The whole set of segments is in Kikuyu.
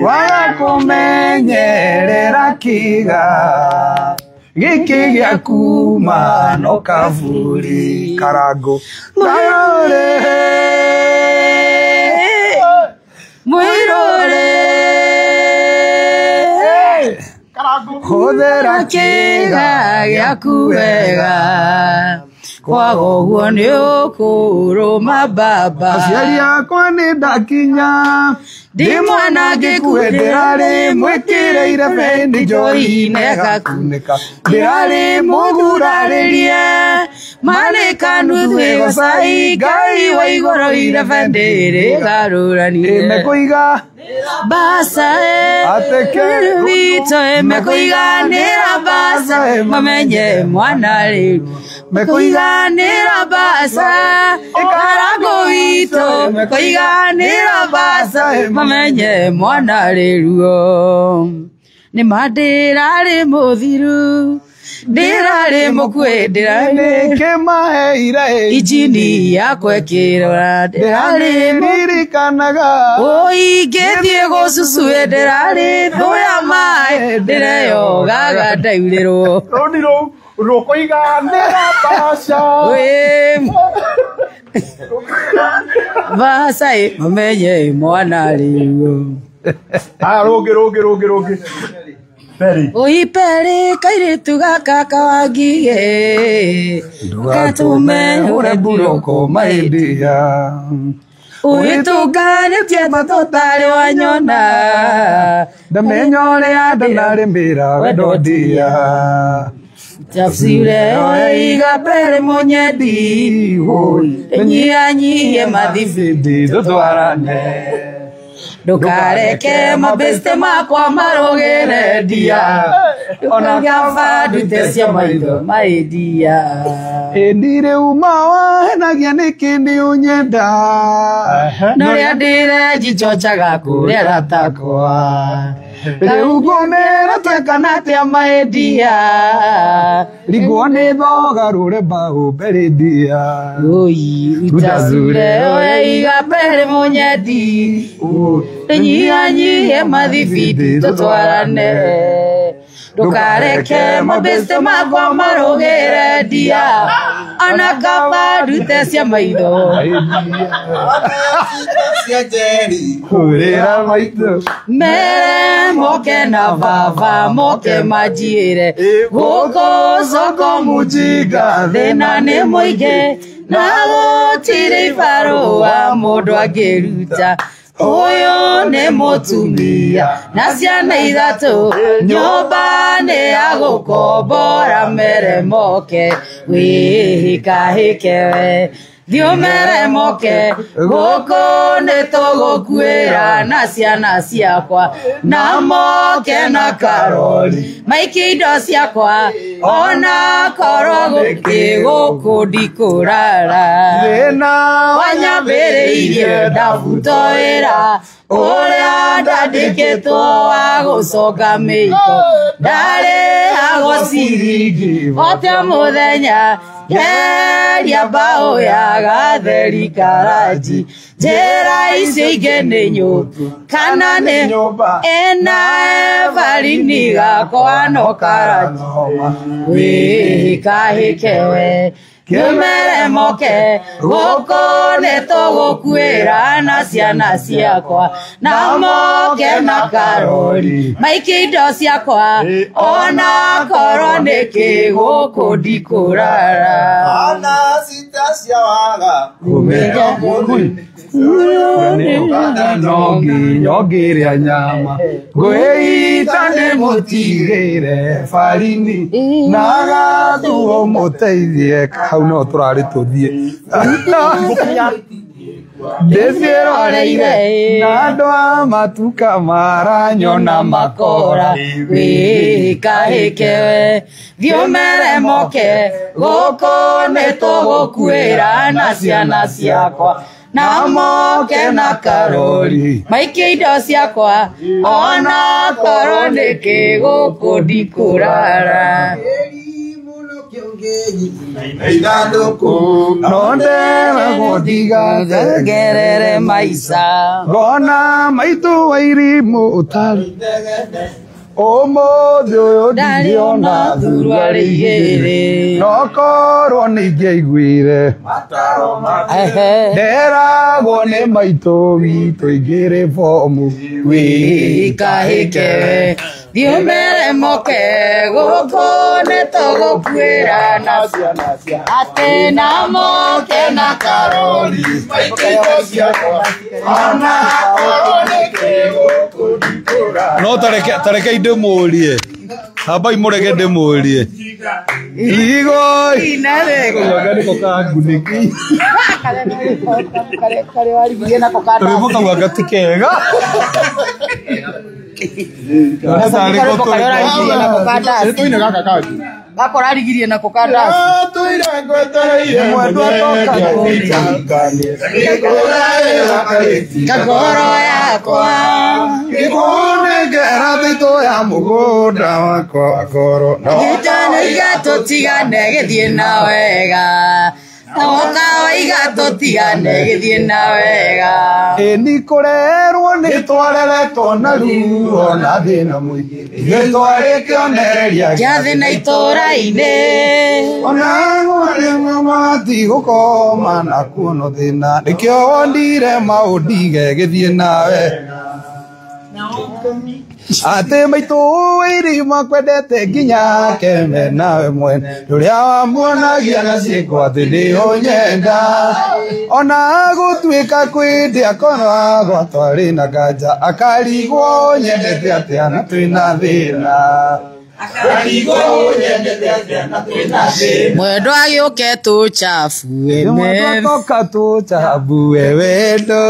Waga kũmenyerera kĩga gĩkĩ gĩaku mano kaburi karango Mwirore Mwirore hũthĩra kĩga gĩaku wega kwaga ũguo nĩ ũkũrũma baba. Aciari akwa nĩ ndakinya ndĩ mwana ngĩkue ndĩrarĩ mwĩkĩrĩire bendi njohi-inĩ ĩgakunĩka ndĩrarĩ mũgurarĩrie manĩka nuthu ĩgocai Ngai wa igũrũ irebe ndĩrĩgarũranire ĩmekũiga baca Ateke witũ ĩmekũiganĩra baca mamenye mwana rĩu mekũiganĩra baca Karango witũ mekũiganĩra baca mamenye mwana rĩruo nĩ ma ndĩrarĩ mũthiru ndĩrarĩ mũkuĩ ndĩrarĩ nĩkĩmaheire injini yakwa ĩkĩrora ndĩrarĩ ndĩrĩririkanaga ũingĩthiĩ gũcucuĩ ndĩrarĩ thũ ya maĩ ndĩreyogaga ndaurĩrwo rũni rũu rũkũiganĩra baca baca mamenye mwana rĩu. Haya, rũngĩ rũngĩ rũngĩ rũngĩ. Peri. Ũiperi kairĩtu gaka kawangige ndũgatũme ũre mburoko maĩndia ũgĩtũnganĩtie matũtarĩ wanyona ndamenya ũrĩa ndanarĩmĩra wendo ndia Tafsire iga pere mũnyendi nyihanyihie mathibindi tũtwarane ndũkareke mabĩste makwa marũgĩre ndia Ona kaba ndute cia maitho maĩndia ĩndi rĩu mawahenagia nĩkĩ nĩ ũnyenda norĩa ndĩrenjichochaga kũrĩa ratakwa rĩu ngũmĩra twekana atĩa maĩndia rigwo nĩ thoga rũre mbaũ mbere ndia Oi, utacure oe iga pere mũnyendi nyihanyihie mathibindi tũtwarane ndũkareke mabĩste makwa marũgĩre ndia ona kaba ndute cia maitho hũrĩra maitũ mere moke na baba moke manjĩre gũkũ soko mũjinga thĩna nĩ mũingĩ na gũtirĩ ibarũa mũndũ angĩruta ũyũ nĩ mũtumia na ciana ithatũ nyũmba nĩ ya gũkombora mere moke wĩhĩkahĩke we thiĩ ũmere moke gũkũ nĩ tũgũkuĩra na ciana ciakwa na moke na karori maikie indo ciakwa ona korwo gũkĩ gũkũ ndikũrara thĩna wanyambĩrĩirie ndabuto wĩra ũrĩa ndandĩkĩtwo wa gũcoka mĩiko ndarĩhagwo ciringi ote mũthenya ngeria mbaũ ya gatheri karanji njĩra icio ingĩ nĩ nyũmba kana nĩ nyũmba ĩna ebarini gakwa no karanji wĩhĩkahĩke we kĩmere moke gũkũ nĩ tũgũkuĩra na ciana ciakwa na moke na karori maikie indo ciakwa ona korwo nĩ kĩ gũkũ ndikũrara Ana sita cia waga kũmenya no nginya ũngĩrĩa nyama ngwĩita nĩ mũtigĩre barini na gathuo mũteithie hau no tũrarĩ tũthiĩ ndĩciĩroreire na andũ a matuka maranyona makora wĩhĩkahĩke we thiĩ ũmere moke gũkũ nĩ tũgũkuĩra na ciana ciakwa na moke na karori maikie indo ciakwa ona korwo nĩ kĩ gũkũ ndikũrara Eri mũno No nderagwo ndigathengerere maica ngona maitũ wa irimũ ũtarĩ ũmũthĩ ũyũ ndingĩona thuruarĩ igĩrĩ no korwo nĩingĩaiguire nderagwo nĩ maitũ witũ ingĩrĩ bomu wĩkahĩke thiĩ ũmere moke gũkũ nĩtũgũkuĩra na ciana atĩ na moke na karori no tareke ndĩmũrie ambai mũrege ndĩmũrie igoi nĩko kangunĩki rwĩmbo kau anga ti kega Tũine gaka kangĩ gakorarigirie nako kandasi tũire ngwetereire mwendwa toka ngoro yakwa ngĩkũnengera thitũ ya mũgũnda wakwa ngoro gĩtano igatũtigane gĩthiĩ na wega woka waiga tũtigane gĩthiĩ na wega ĩni kũrerwo nĩ twareretwo na ruo na thĩna mũingĩ ithuĩ twarĩ kĩonereria gĩa thĩna itũũra-inĩ ona matigũkoma na kuono thĩna nĩkĩo wondire maũndige gĩthiĩ nawe atĩ maitũ irima kwendete nginya keme nawe mwene rũrĩa wamuonagia na ciĩko atĩ nĩũnyenda ona gũtuĩka kwĩndĩ akoragwo twarĩ na nganja akarigwo nyendete atĩa na twĩna thĩna mwendwa agĩũke tũchabue mwendwa toka tũchabue wendo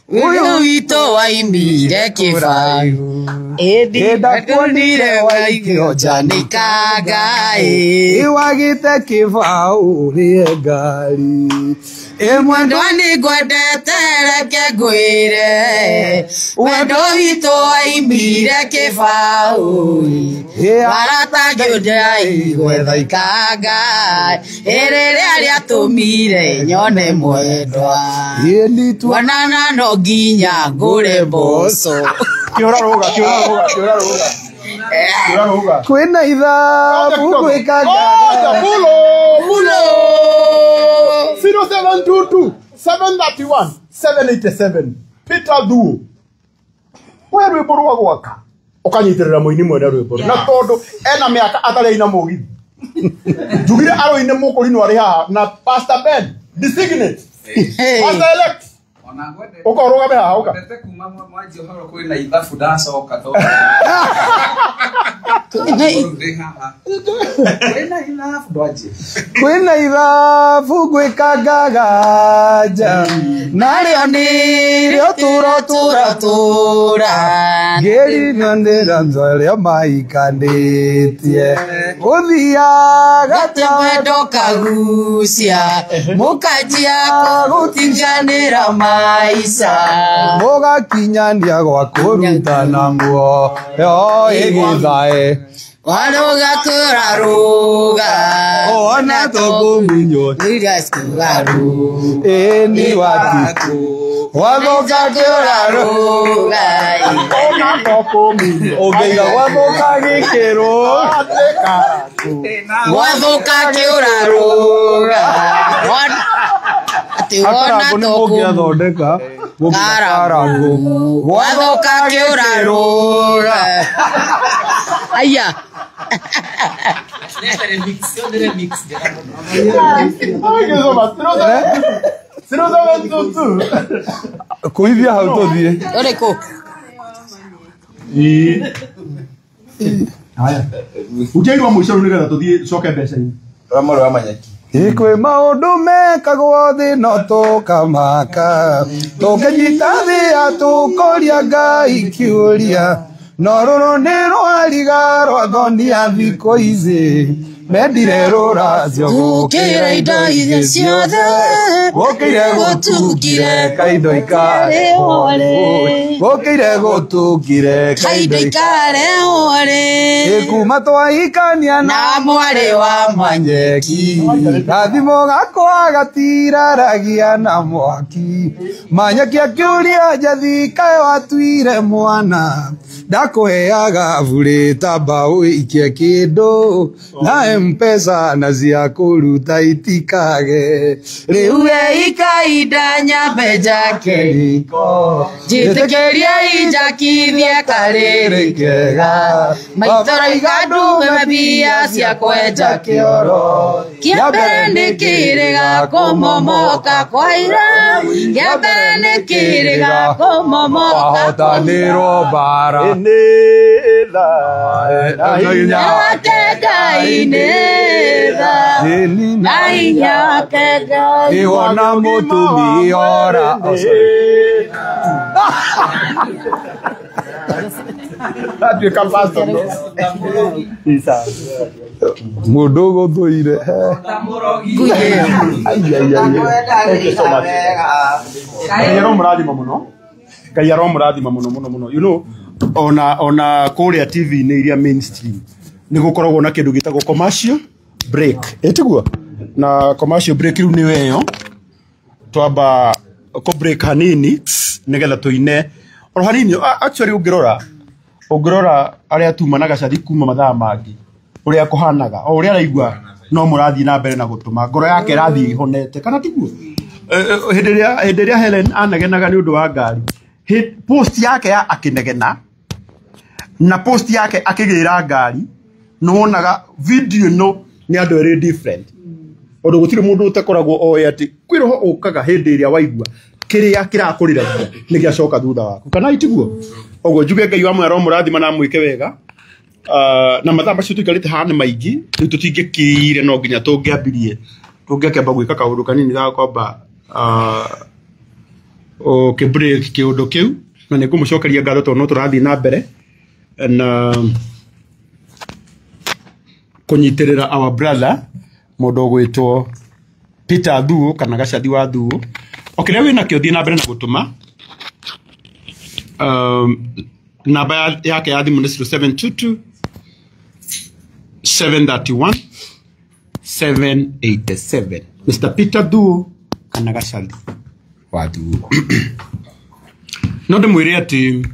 uyu witũ waimire kĩbaũ ĩndi ndakuonire waikĩonja nĩ kangaĩ ĩwagĩte kĩbaũ ũrĩe ngari ĩ mwendwa nĩngwendete reke ngwĩre wendo witũ waimire kĩbaũ arata ngĩũnja igwetha ikangaĩ ĩrĩrĩa rĩatũmire nyone mwendwa tuonana no nginya ngũre mboco kĩũra rũga kĩũra rũga kĩũra rũga kĩũra rũga kwĩna ithabu gwĩka mulo mulo 0722 731 787 Peter Thuo we rwĩmbo rwa gwaka ũkanyitĩrĩra mũini mwene rwĩmbo na tondũ ena mĩaka atarĩ aina mũgithi njugire arũine mũkũrinũ arĩ haha na Pastor Ben designate Pastor elect uka ũrũgame haha ũka ndete kuma mwanjia ũhoro kwĩna ithabu ndacoka tondũ kwĩna ithabu ndwanjia kwĩna ithabu gwĩka ngaganja narĩo nĩrĩo tũra tũra tũra ngĩriganĩra nzarĩa maikanĩtie ũthiaga atĩ mwendo kagucia mũkanjia gũtinjanĩra maica mũgakinyania gwa kũrutana muoyo ĩgĩthae waruga kũraruga ona tũkũmunywo ĩni wati wathũka kĩũraruga ona tũkũmunywo ũngĩiga gwathũka gĩkĩrwo gwathũka kĩũraruga atĩ wona Akarango nĩ mũngĩathondeka karango gwathũka kĩũraruga aya Thank you so much. 0722 kũithia hau tũthiĩ ũrĩkũ haya ũkĩairwo mũico rĩu nĩgetha tũthiĩ coke mbeca-inĩ Ramoro wa manyeki Kwĩ maũndũ mekagwo thĩ no tũkamaka tũkĩnyita thĩa tũkoria Ngai kĩũria no rũrũ nĩ rwariga rwathonia thikũ ici mendire rũracio gũkĩra indo iria ciothe gũkĩire gũtukire kaindo ikarehwo rĩ. Gũkĩire gũtukire Kaindo ikarehwo rĩ Kuma twahikania na mwarĩ wa manyeki Gathimo gakwa gatiraragia na mwaki Manyeki akiũria njathi kaĩ watuire mwana Ndakũheaga burĩ ta mbaũ ikie kĩndũ Na M-Pesa na cia kũruta itikage Rĩu Rĩu ikainda nyambe njake riko Njĩtĩkĩrie injakithie karĩrĩ kega Maitho raiga ndume mbia cia kwenja kĩoro Kĩa mbere nĩ kĩrĩga kũmomoka kwa ira Kĩa mbere nĩ kĩrĩga kũmomoka kwa Wahotanĩrwo mbara Nĩ tha na hinya Yake Ngai nĩ tha na hinya wake Ngai Iwona mũtumia ora Oh, sorry. Atuĩka pastor no. Isa. Mũndũ ũgũthũire Ai ai ai. Thank you so much. Ngai aromũrathima mũno. Ngai aromũrathima mũno mũno mũno. You know, ona kũrĩa TV-inĩ iria mainstream nĩ gũkoragwo na kĩndũ gĩtagwo commercial break. Ĩtiguo? Na commercial break rĩu nĩyo ĩyo. Twamba kũ break hanini nĩgetha tũine oro hanini. Actually ũngĩrora arĩa tuma na gacathi kuma mathaa mangĩ ũrĩa kũhanaga o ũrĩa araigua no mũrathiĩ na mbere na gũtũma ngoro yake ĩrathiĩ ĩhonete kana tiguo? Hĩndĩ ĩrĩa Helen anegenaga nĩ ũndũ wa ngari, post yake ya akĩnegena na post yake akĩgĩra ngari nĩ wonaga video ĩno nĩ andũ erĩ different. Ũndũ gũtirĩ mũndũ ũtakoragwo oĩ atĩ kwĩ roho ũkaga hĩndĩ ĩrĩa waigua kĩrĩa kĩrakũrĩragia nĩ gĩacoka thutha waku kana itiguo? Ũguo njuge Ngai wa mwe aromũrathima na amwĩke wega. Na mathaa macio tũikarĩte haha nĩ maingĩ rĩu tũtingĩkĩire no nginya tũngĩambirie tũngĩakĩamba gwĩka kaũndũ kanini ga kwamba ũkĩ break kĩũndũ kĩu na nĩ ngũmũcokeria ngatho tondũ no tũrathiĩ na mbere na kũnyitĩrĩra our brother mũndũ ũgwĩtwo Peter Thuo kana Gacathi wa Thuo. O kĩrĩa wĩnakĩo thiĩ na mbere na gũtũma. Namba yake ya thimũ nĩ 0722 731 787. Mr. Peter Thuo kana Gacathi wa Thuo. No ndĩmwĩre atĩ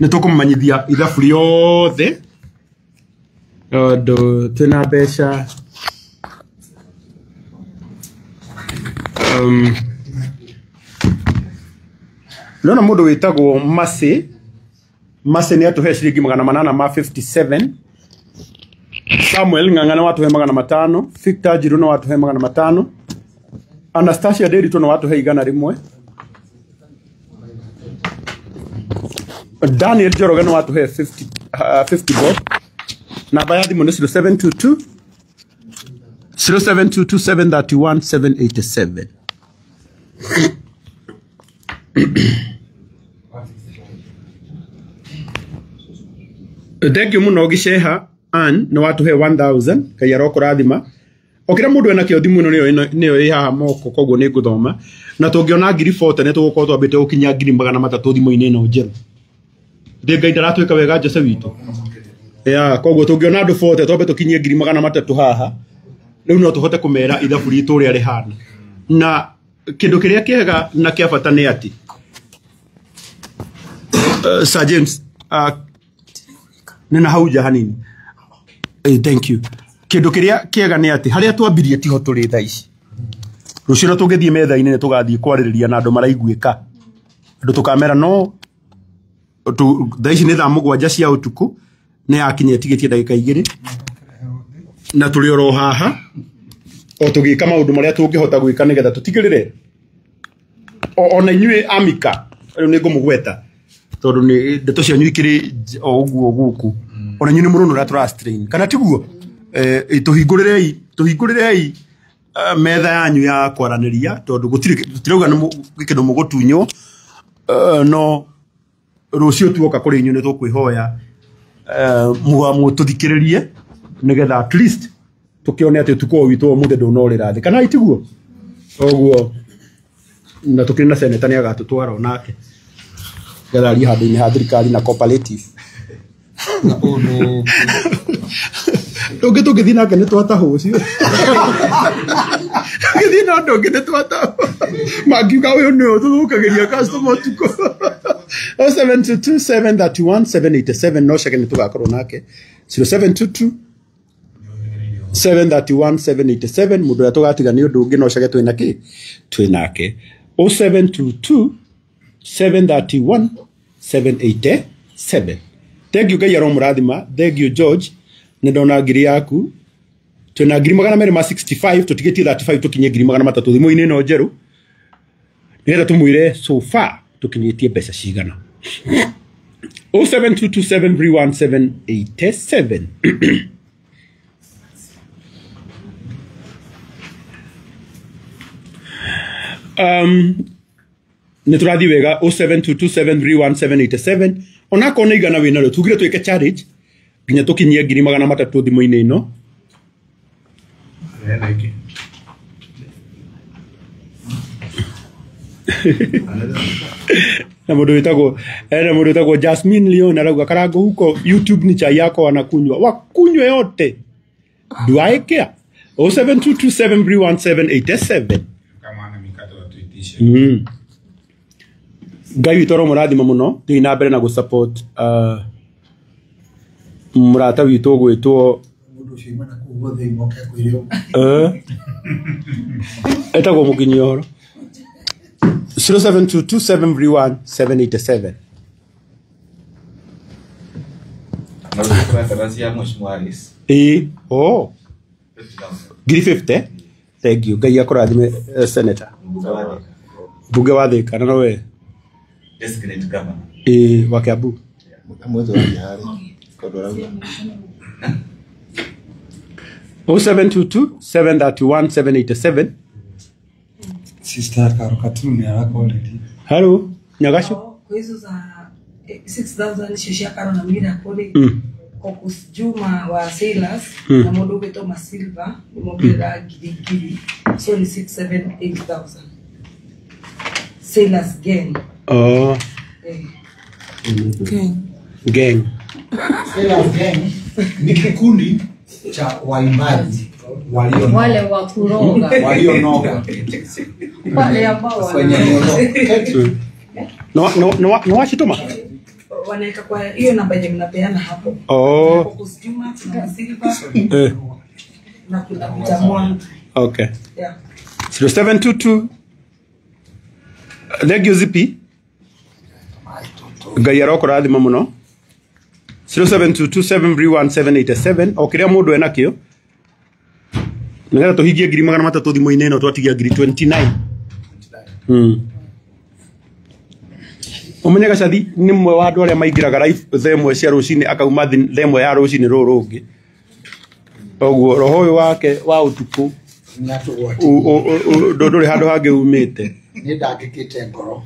nĩ tũkũmũmenyithia ithabu rĩothe tondũ twĩna mbeca ndĩrona mũndũ wĩtagwo Mercy. Mercy nĩ atũhe ciringi 857. Samuel Ng'ang'a nĩ watũhe 500. Victor Njiru nĩ watũhe 500. Anastasia Nderitu nĩ watũhe 100. Daniel Njoroge nĩ watũhe 50 bob. Namba ya thimũ nĩ 0722 0722 731 787. Thank you mũno Gĩceha Ann nĩ watũhe 1000. Ngai arokũrathima. O kĩrĩa mũndũ enakĩo thimũ ĩno nĩyo ĩ haha moko koguo nĩ ngũthoma na tũngĩona 40,000 nĩ tũgũkorwo twambĩte gũkinya 300,000 thimũ-inĩ ĩno njerũ. Ndĩ Ngai ndaratwĩka wega Jose witũ. Ya koguo tũngĩona andũ 40 twambe tũkinyie 300,000 haha rĩu no tũhote kũmera ithabu ritũ ũrĩa rĩhana. Na kĩndũ kĩrĩa kĩega na kĩa bata nĩ atĩ Sir James nĩ na hau nja hanini. Thank you. Kĩndũ kĩrĩa kĩega nĩ atĩ harĩa twambirie tiho tũrĩ thaa ici. Rũciũ na tũngĩthiĩ metha-inĩ nĩ tũgathiĩ kwarĩrĩria na andũ maraiguĩka. Andũ tũkamera no thaa ici nĩ thaa 7 cia ũtukũ nĩ yakinya ĩtigĩtie ndagĩka 2 na tũrĩ oro haha o tũgĩka maũndũ marĩa tũngĩhota gwĩka nĩgetha tũtigĩrĩre ona inyuĩ Amika rĩu nĩ ngũmũgweta tondũ nĩ ndeto cianyu ikĩrĩ o ũguo gũkũ ona inyuĩ nĩ mũrona ũrĩa tũra strain kana tiguo? Tũhingũrĩrei metha yanyu ya kwaranĩria tondũ gũtirauga nĩ kĩndũ mũgũtunywo no rũciũ tuoka kũrĩ inyuĩ nĩ tũkwĩhoya mũtũthikĩrĩrie nĩgetha at least tũkĩone atĩ ũtukũ ũyũ witũ ũmũthĩ ndũnorĩra thĩ kana itiguo? Ũguo na tũkĩrĩ na seneta nĩ agatũtwara onake. Nĩgetha arie handũ-inĩ ha thirikari na cooperative. Ndũngĩ tũngĩthiĩ nake nĩ twatahwo ũcio. Tũngĩthiĩ na ũndũ ũngĩ nĩ twatahwo. Mangiuga ũyũ nĩwe ũtũthũkagĩria customer ũtukũ. 0722 731 787 no ceke nĩ tũgakorwo nake. 0722 731 787 mũndũ ũrĩa tũgatiga nĩ ũndũ ũngĩ no ceke twĩna kĩ twĩ nake. 0722 731 787. Thank you Ngai aromũrathima. Thank you George. Nĩ ndona ngiri yaku. Twĩna ngiri 265 tũtigĩtie 35 tũkinye ngiri 300 thimũ-inĩ ĩno njerũ. Nĩgetha tũmwĩre so far tũkinyĩtie mbeca cigana. 0722731787. Nĩ tũrathiĩ wega 0722731787 onakorwo nĩ igana wĩna rĩo tugire twĩke challenge nginya tũkinyie ngiri 300 thimũ-inĩ ĩno. Na mũndũ wĩtagwo na mũndũ wĩtagwo Jasmine Leon arauga Karango huko YouTube ni chai yako wanakunywa wakunywe yote. Do I care? 0722731787. Ngai witũ aromũrathima mũno thiĩ na mbere na gũ support mũrata witũ ũgwĩtwo etagwo Mũkinyi ũhoro. 0722731787. Oh ngiri 50. Thank you Ngai akũrathime senator mbunge wa Thika na nowe designated governor wa Kiambu. 0722 731 787. Sister Karo Katuni arakoreri. Hello Nyagasho. Kwa hizo za 6000 shishia Karo na Mira kule. Kokus Juma wa Sailors na mundu gwitwo Masilva ni mongerera ngiri ngiri, so ni 678,000. Sailors gang. Oh. Gang. Gang. Sailors gang ni kikundi cha waimbaji walio wale wa kuroga walionoga wale ambao kwenye no no no no wachitoma wanaweka kwa hiyo namba yenye mnapeana hapo. Oh. Kokus Juma na Silva. Na kuna Mtamwa. Okay. Yeah. 0722 Thank you Zipi. Ngai arokũrathima mũno. 0722731787 o kĩrĩa mũndũ enakĩo nĩgetha tũhingie ngiri 300 thimũ-inĩ ĩno twatigia ngiri 29. Ũmenye Gacathi nĩ mwe wa andũ arĩa maingĩraga live thaa ĩmwe cia rũcinĩ akauma thaa ĩmwe ya rũcinĩ rũrũ rũngĩ. Ũguo roho ũyũ wake wa ũtukũ ndũrĩ handũ hangĩ umĩte. Nĩ ndangĩkĩte ngoro.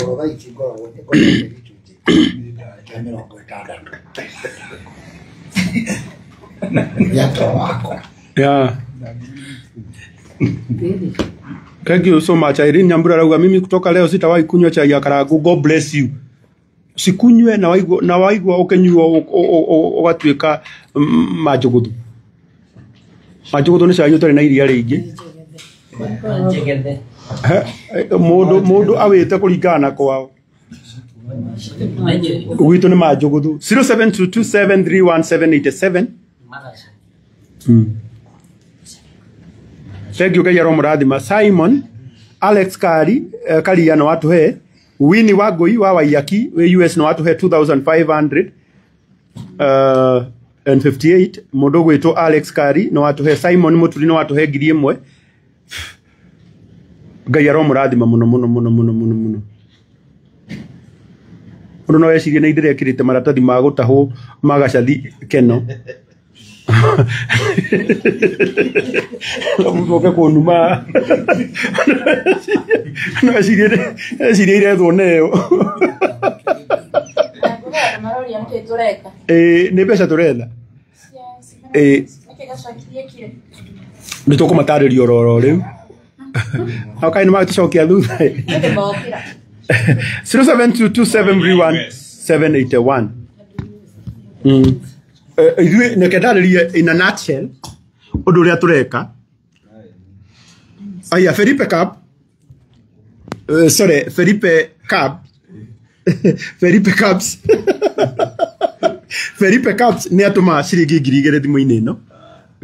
Ngoro thaa ici ngoragwo nĩ gĩcunjĩ kĩa 60. Ya toro wakwa. Yeah. Thank you so much. Irene Nyambura arauga mimi kutoka leo sitawahi kunywa chai ya Karangu. God bless you. Sikunywe na waigua na waigua ukenyua ũgatuĩka manjũgũthũ. Manjũgũthũ nĩ cai ũtarĩ na iria rĩingĩ. Mũndũ awĩte kũringana na kwao. Gwitũ nĩ manjũgũthũ. 0722731787. Thank you Ngai aromũrathima. Simon Alex Kari Karia no atuhe. Winnie Wagoi wa Waiyaki we US no atuhe 2500 and 58. Mũndũ gwĩtwo Alex Kari no atuhe. Simon Muturi no atuhe ngiri ĩmwe. Ngai aromũrathima mũno mũno mũno mũno mũno mũno. Mũndũ no ecirie nĩ ndĩrekĩrĩte maratathi ma gũtahwo ma Gacathi Keno. Mũndũ kũnuma. No ecirie irethwo neo. Nĩ mbeca tũretha. Nĩ tũkũmatarĩria ororo rĩu. Nao kaĩ nĩ magĩtũcokia thutha. 0722731781. Ithuĩ neke ndarĩrie in a nutshell ũndũ ũrĩa tũreka. Aya Felipe Cup. Sorry, Felipe Cup. Felipe Cups. Felipe Cups nĩ atũma ciringi 2000 thimũ-inĩ ĩno.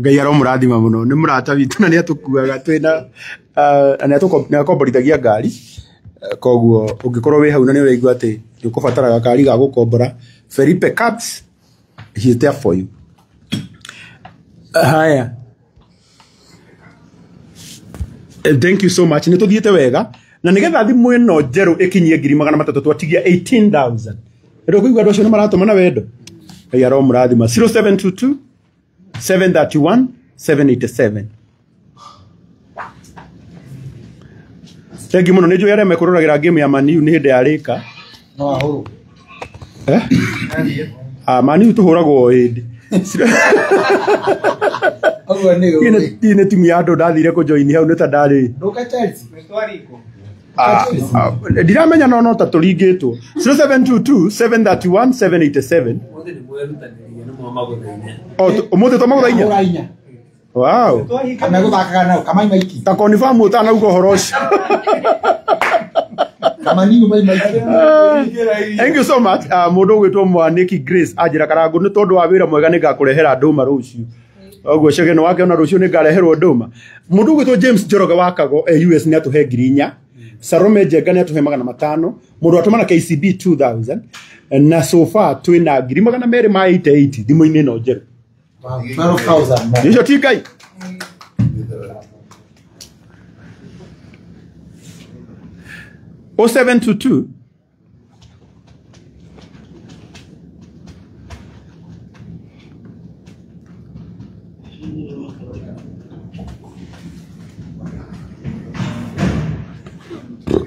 Ngai aromũrathima mũno, nĩ mũrata witũ na nĩ atũkuaga twĩna nĩ akomborithagia ngari. Koguo ũngĩkorwo wĩ hau na nĩ ũraigua atĩ nĩ ũkũbatara gakari ga gũkombora, Felipe Cups, he is there for you. Haya. Thank you so much. Nĩ tũthiĩte wega na nĩgetha thimũ ĩno njerũ ĩkinyie 300,000 twatigia 18,000. Rĩu kũigua andũ acio nĩ maratũma na wendo. Ngai aromũrathima. 0722 731 787. Thank you mũno. Nĩ njũĩ arĩa mekũroragĩra game ya Man U nĩ hĩndĩ ya rĩka. No ahũrwo. Eh? Ah, Man U tũhũragwo o hĩndĩ. Ũguo nĩ ũĩ. Ii nĩ timu ya andũ ndathire kũjoini hau nĩ ta ndarĩ. Ndũka Chelsea. Ndiramenya no ta tũringĩtwo. 0722 731 787. O ũmũthĩ twamagũtha Ahũra inya. inya. Wow. Kamegũthakaga nao kamai maiki. Ta confirm ũtanauga ũhoro ũcio. Kamaniu mai maiki. Thank you so much. Mũndũ ũgwĩtwo Mwaniki Grace anjĩra Karangũ nĩ tondũ wa wĩra mwega nĩngakũrehera ndũma rũciũ. Ũguo Chege nĩ wake ona rũciũ nĩngareherwo ndũma. Mũndũ ũgwĩtwo James Njoroge wa Kago US nĩ atũhe 4,000. Salome Njenga nĩ atũhe 500. Mũndũ atũma na KCB 2000. Na so far twĩna 288,000 thimũ-inĩ ĩno njerũ. Wow, 12,000 more. Icio ti Ngai. O 722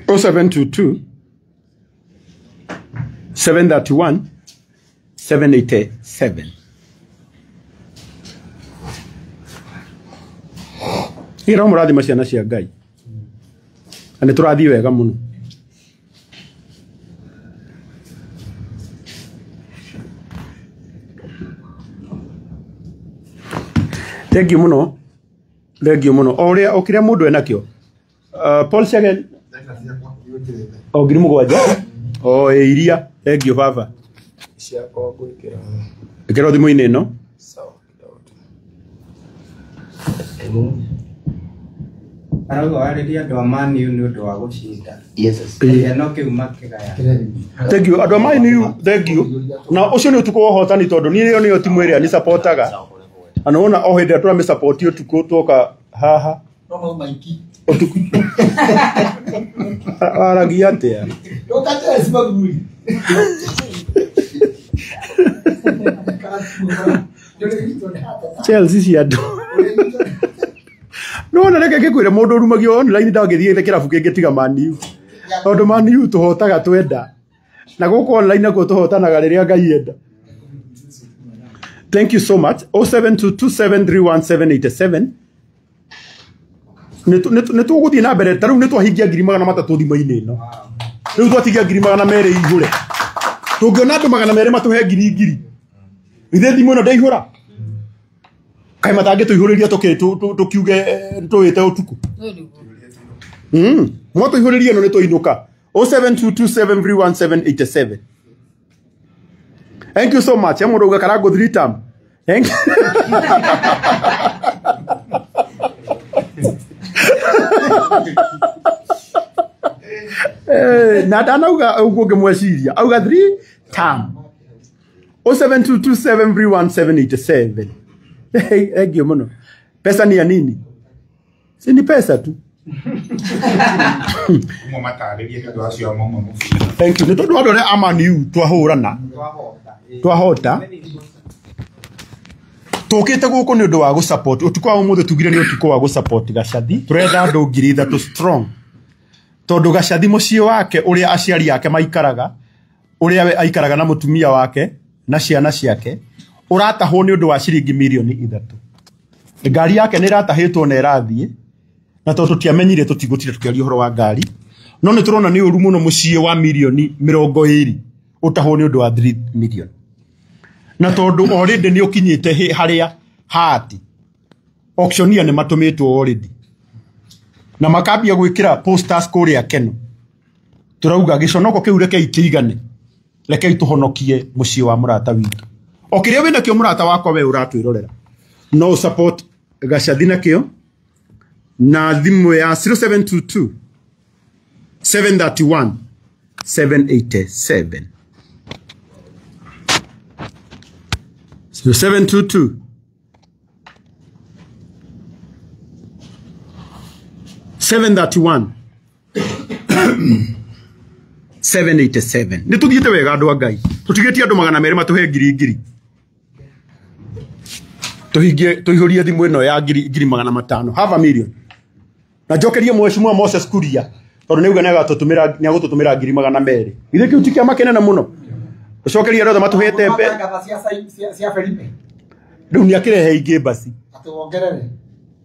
0722 731 787. Ira mũrathima ciana cia Ngai. Na nĩ tũrathiĩ wega mũno. Thank you mũno. Thank you mũno. O ũrĩa o kĩrĩa mũndũ enakĩo. Paul Chege o 7,000. O ĩ iria. Thank you baba. Ciakwa ngwĩkĩra. Ĩkĩra thimũ-inĩ ĩno. Sawa kidogo. Arauga warĩrie andũ a Man U nĩ ũndũ wa gũcinda. Yes. Gĩkeno kĩu makĩgaya. Thank you. Andũ a Man U, thank you. Na ũcio nĩ ũtukũ wa ũhotani tondũ niĩ ĩyo nĩyo timu ĩrĩa ni supportaga. Na nĩwona o hĩndĩ ĩrĩa tũramĩ support ũtukũ tuoka haha. No mau maiki. Ũtukũ. Waragia atĩa? Ndũka Chelsea mathuri. Chelsea cia andũ. Nĩwona reke ngĩkwĩre mũndũ ũrumagio online ndangĩthiĩte kĩrabu kĩngĩ tiga Man U. Tondũ Man U tũhotaga twenda. Na gũkũ online nakuo tũhotanaga rĩrĩa Ngai enda. Thank you so much. 0722731787. Nĩ tũgũthiĩ na mbere ta rĩu nĩ twahingia 300,000 thimũ-inĩ ĩno. Rĩu twatigia 200,000 ihũre. Tũngĩona andũ 200 matũhe 1,000. Ithe thimũ ĩno ndaihũra. Kaĩ matangĩtũihũrĩria tũkiuge tũwĩte ũtukũ. Mwatũihũrĩria ĩno nĩ twainũka. 0722731787. Thank you so much. Mũndũ uga Karangũ 3 term. Thank you. Na ndanauga ũguo ngĩmweciria. Auga 3 term. 0722731787. Thank you mũno. Pesa ni ya nini? Si ni pesa tu. Thank you. Nĩ tondũ andũ arĩa a Man U twahũrana. Twahota. Tũkĩte gũkũ nĩ ũndũ wa gũ-support. Ũtukũ wa ũmũthĩ tugire nĩ ũtukũ wa gũ-support Gacathi. Tũrenda andũ 3,000 strong. Tondũ Gacathi mũciĩ wake ũrĩa aciari ake maikaraga, ũrĩa we aikaraga na mũtumia wake na ciana ciake, ũratahwo nĩ ũndũ wa ciringi 3 mirioni. Ngari yake nĩ ĩratahĩtwo na ĩrathiĩ, na tondũ tũtiamenyire tũtigũtire tũkĩaria ũhoro wa ngari. No nĩ tũrona nĩ ũru mũno mũciĩ wa mirioni 20 ũtahwo nĩ ũndũ wa 3 million. Na tondũ already nĩ ũkinyĩte harĩa hati. Auctioneer nĩ matũmĩtwo already. Na makambia gwĩkĩra posters kũrĩa Keno. Tũrauga gĩconoko kĩu rekei kĩigane. Rekei tũhonokie mũciĩ wa mũrata witũ. O kĩrĩa wĩna kĩo mũrata wakwa we ũratwĩrorera. No support Gacathi nakĩo na thimũ ya 0722 731 787. 0722 731 787. Nĩ tũthiĩte wega andũ a Ngai. Tũtigĩtie andũ 200 matũhe ngiri ngiri. Tũhingie tũihũrie thimũ ĩno ya ngiri 500, half a million. Na njokerie mheshimiwa Moses Kuria tondũ nĩauga nĩagũtũtũmĩra ngiri 200. Githĩ kĩu ti kĩama kĩnene mũno? Ũcokerie andũ othe matũhete mbe. Cia Felipe. Rĩu nĩakĩrehe ingĩ basi. Atĩ wongerere.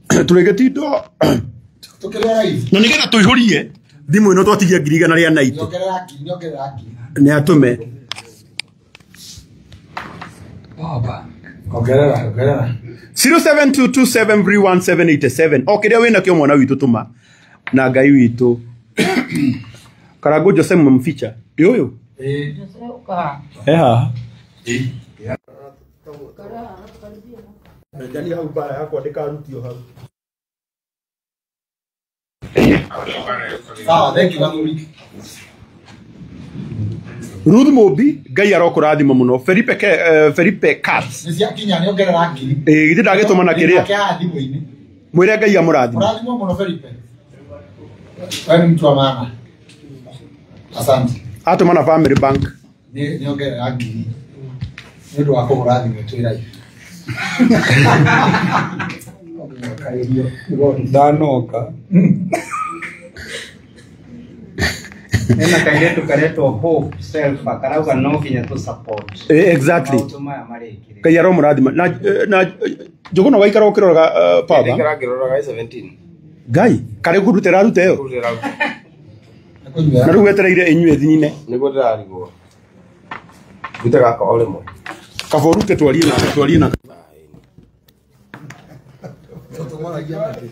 Tũrĩgĩtindo Tũkĩrĩa live. Na nĩgetha tũihũrie thimũ ĩno twatigia ngiri 190. Nĩongerera ngiri, nĩongerera ngiri. Nĩ atũme. Baba. Ongerera, ongerera. 0722731787. O kĩrĩa wĩna kĩo mwana witũ tũma na Ngai witũ. Karango Jose mficha. Ĩ ũyũ? Ĩ. Eh haha. Njani hau bara yakwa ndĩkarutio hau. Sawa, thank you Gathuri. Ruth Mobi, Ngai arokũrathima mũno. Felipe Felipe Katz. Nĩ ciakinya nĩongerera ngiri. Ĩ githĩ ndagĩtũma na kĩrĩa. Thimũ-inĩ. Mwĩre Ngai amũrathime. Mũrathimwo mũno Felipe. Wewe ni mtu wa maana. Asante. Atũma na Family Bank. Nĩongerera ngiri. Nĩ ũndũ wa kũgũra thimũ twĩ live. Ndanoka. Ena kairetu karetwo Hope Self karauga no nginya tu support. Exactly. Ngai aromũrathima. Na Njũgũna waikara ũkĩroraga baba. Ndikara ngĩroraga 17. Ngai karĩ kũrutĩra rute ĩyo. Na rĩu wetereire inyuĩ thinyine. Nĩguo ndĩrarigwo. Rute gaka o rĩmwe. Kaba ũrute twarie na. Tũtũmaragia nakĩ?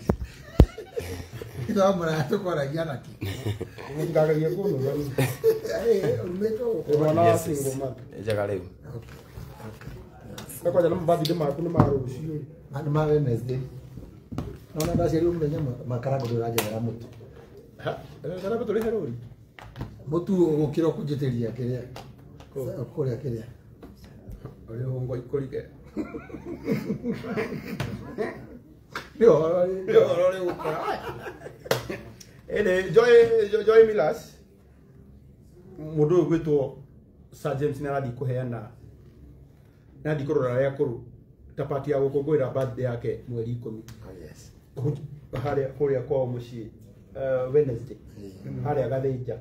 Ithamara tũkwaragia nakĩ? Ngagagia kũnũra. Mwana wa single mother. Njega rĩu. Kwanja na mabathithĩ maku nĩ ma rũciũ. Nĩ ma Wednesday. Nona ndaciarirwo mũthenya makarango ndũranjethera mũtu. Karamba tũrĩhe rũri. Mũtu ũgũkĩra ũkũnjĩtĩria kĩrĩa. Kũrĩa kĩrĩa. Ũrĩa hongo ikũrige. Nĩ ũhoro ũrĩ gũkora. Ĩndĩ Joy Milas mũndũ ũyũ gwĩtwo Sir James nĩ arathiĩ kũheana nĩ arathiĩ kũrora arĩa akũrũ ta pati ya gũkũngũĩra birthday yake mweri 10. Yes. Harĩa kũrĩa kwao mũciĩ Wednesday. Harĩa Gathĩnja.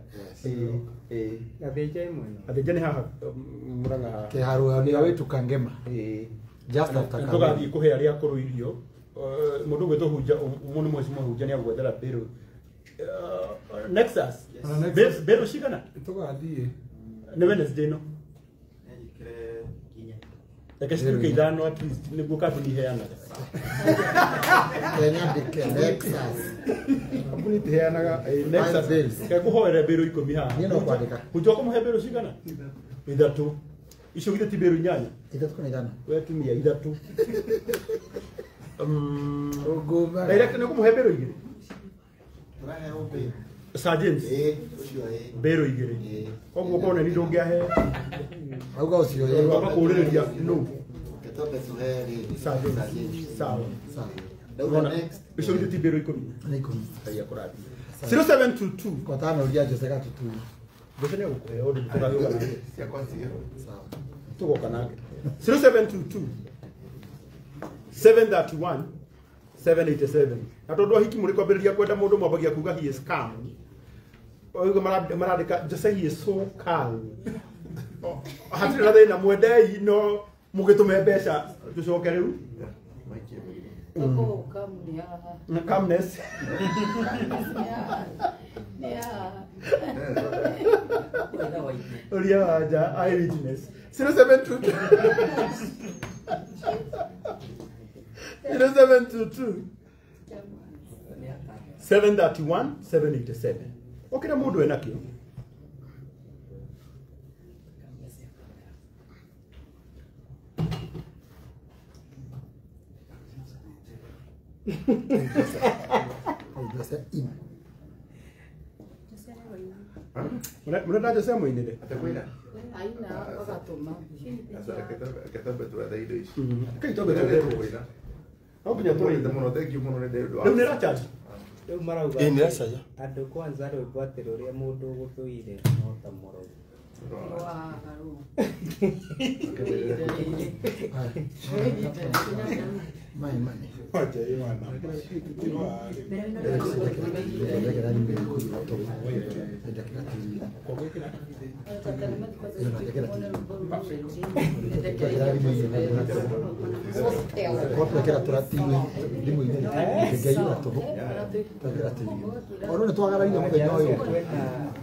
Gathĩnja ĩmwe. Gathĩnja nĩ haha Murang'a haha. Kĩharo nĩ wĩtu Kangema. Just after Kangema. Tũgathiĩ kũhe arĩa akũrũ irio. Mũndũ gwĩtwo Hunja mũndũ mweci Hunja nĩ agwethera mbĩrũ. Nexus. Mbĩrũ cigana? Tũgathiĩ. Nĩ Wednesday no. Reke cituĩke ithano at least nĩguo kambuni iheanaga. Nyandĩke Nexus. Kambuni itiheanaga Nexus. Reke ngũhoere mbĩrũ 10 haha. Niĩ no kwandĩka. Hunja ũkũmũhe mbĩrũ cigana? 3. Icio githĩ ti mbĩrũ 8? 3 kana 5. We tumia 3. Direct nĩ ũkũmũhe mbĩrũ 2? Sir James. Mbĩrũ 2. Koguo kone ni ndũngĩahe. Auga ũcio ĩ. Wamba kũũrĩrĩria nũ. Sir James. Sawa. Icio githĩ ti mbĩrũ 10? Nĩ 10. Ngai akũrathime. 0722 Kwa tano ũria Jose Gatutu. Jose nĩ egũkũhe ũndũ tũgagĩũka nake. Sawa. Tũgoka nake. 0722 731 787. Na tondũ ahiki mũrĩ kwambĩrĩria kwenda mũndũ mwambagia kuga he is calm. Oigo marandĩka Jose he is so calm. Hatirĩ na thĩna mwendei no mũgĩtũme mbeca tũcoke rĩu. Na calmness. Uria wanja eyewitness 0722 0722 731 787. Okira mundu enakio. Murenda Jose muinire Atekwira. Aina agatuma. Aca reke twethe indo ici. Kai twambe twethe Kwĩna. No nginya tũrĩithe Mũno thank you mũno nĩ ũndũ wa. Rĩu nĩ ĩracharge? Rĩu marauga Ĩĩ nĩ ĩracaja. Andũ kwanza rwĩmbo atĩ rũrĩa mũndũ ũgũthũire no ta mũrogi.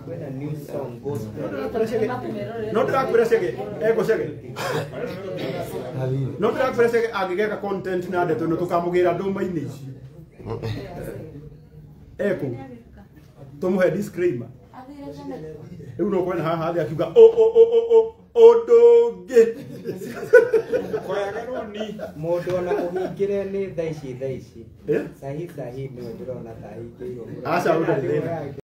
Kwĩna new song gospel. No ndĩrakwĩra cege ego cege. No ndĩrakwĩra cege angĩgeka content na ndeto ĩno tũkamũgĩra ndũma-inĩ ici. Eko tũmũhe disclaimer. Rĩu no kwena haha thĩ akiuga o o o o o ũndũ ũngĩ. Koyaga roni. Mũndũ ona mũhingĩre nĩ thaa ici Eh? Sahi sahi nĩwe ndĩrona ta ahingĩirwo. Aca ũndũ thĩna.